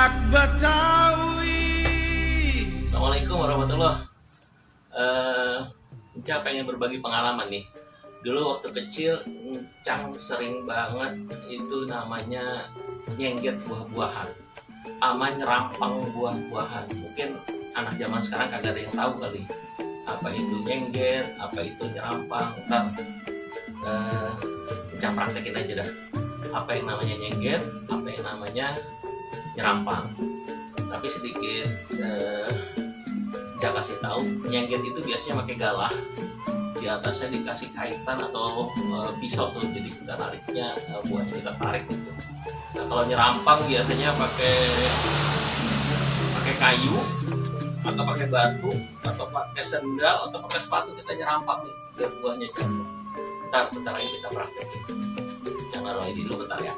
anak Betawi. Assalamualaikum warahmatullahi Encang pengen berbagi pengalaman nih. Dulu waktu kecil Encang sering banget itu namanya nyengget buah-buahan sama nyerampang buah-buahan. Mungkin anak zaman sekarang kagak ada yang tahu kali apa itu nyengget, apa itu nyerampang. Ntar Encang praktekin aja dah apa yang namanya nyengget, apa yang namanya nyerampang. Tapi sedikit saya kasih tahu, nyengget itu biasanya pakai galah, di atasnya dikasih kaitan atau pisau tuh, jadi kita tariknya buahnya kita tarik gitu. Nah kalau nyerampang biasanya pakai kayu atau pakai batu atau pakai sendal atau pakai sepatu, kita nyerampang nih biar buahnya jatuh. Bentar lagi kita praktekin. Jangan lagi dulu bentar ya.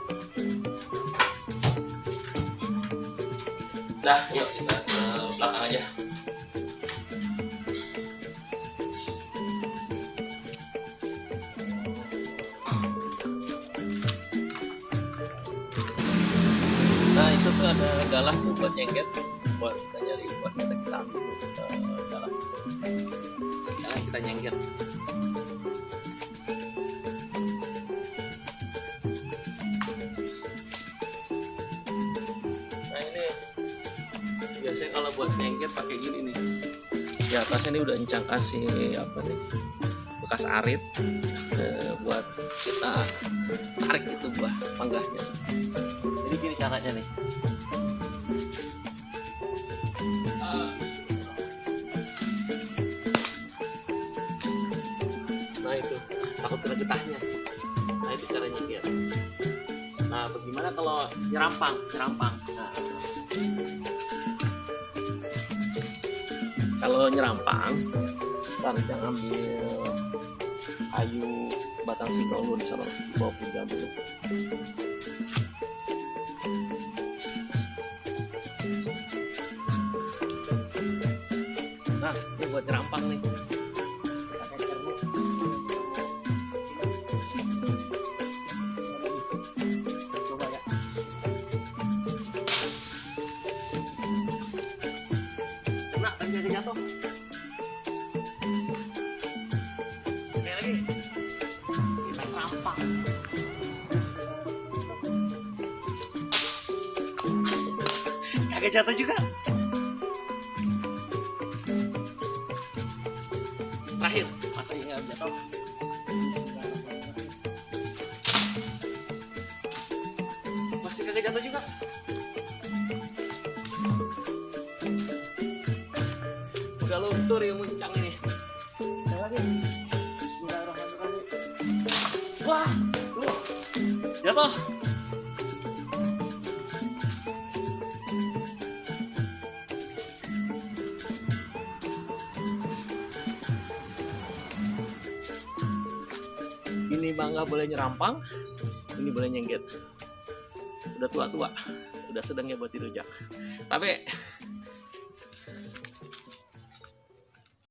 Dah, yuk kita ke belakang aja. Nah itu tuh ada galah tuh buat nyengget, buat kita nyari, buat kita ambil galah. Sekarang kita nyengget. Nah ini biasanya kalau buat nyengget pakai gini nih. Di atasnya ini udah Encang kasih apa nih, bekas arit buat kita tarik itu buah panggahnya. Jadi gini caranya nih. Nah itu takut kena getahnya. Nah itu caranya dia. Nah bagaimana kalau nyerampang? Nah, kalau nyerampang, ntar jangan ambil kayu batang singkong dulu di sana, bawa pinjam dulu. Nah, ini buat nyerampang nih. Coba ya. Kena kan jadi jatuh. Oke lagi. Kita serampang. Kagak jatuh juga. Terakhir, masa iya jatuh. Masih kagak jatuh juga. Udah luntur ya muncang ini. Wah, tuh, jatuh. Ini bangga boleh nyerampang, ini boleh nyengget. Udah tua-tua, udah sedang ya buat dirujak. Tapi